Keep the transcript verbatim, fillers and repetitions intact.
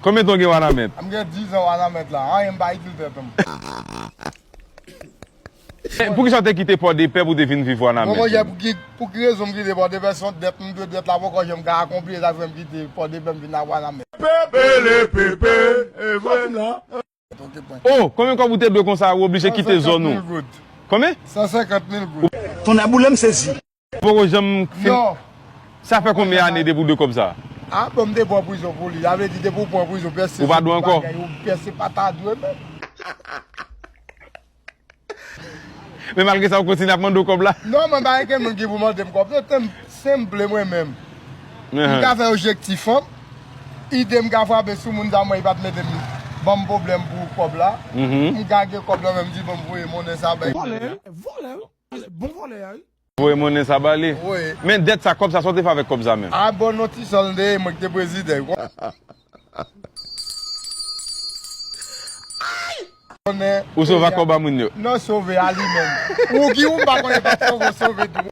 Konbyen tan w gen Wanament? M gen diz an Wanament la. Anyen m pa itil tèt m. Eh, poukisa w te kite Pòdepè pou w te vin viv Wanament? Bon, monchè, pou ki, pou ki rezon m kite Pòdepè? Se yon dèt m dwe dèt la poko janm ka akonpli, e sa fè m kite Pòdepè, m vin nan Wanament. Pele pepe, e vre. Oh, konbyen kòb ou te dwe konsa, ou oblije kite zòn ou? San senkant mil goud. Konbyen? San senkant mil goud. Tonnè boule m sezi. Poko janm fin. Non. Sa fè konbyen ane depi w dwe kòb sa? Ah, bon, m te pran prizon pou li. Sa vle di depi w pran prizon, pèse. Ou pa dwe ankò? Bagay, ou pèse pa ta dwe menm. Men malgre sa, ou kontinye ap mande w kòb la? Non, mwen pa gen moun ki pou mande m kòb. Non, se m, se m vle mwen menm. M ka fè objektif an. Ide m ka frape sou moun sa, mwen, li pa t mete m, ban m pwoblèm pou kòb la. M ka gen kòb la, men m di, bon, m voye monnen sa bay. Vòlè, vòlè, wi. Bon vòlè a, wi. Voye monnen sa ba li. Wi. Men dèt sa, kòb sa, sa w te fè avèk kòb sa menm? A bon, non, ti sòl m te ye, mwen ki te prezidan. Ou sove ak kòb a moun yo? Non, sove a li menm. Ou ki ou m pa konnen pa sove, sove tou.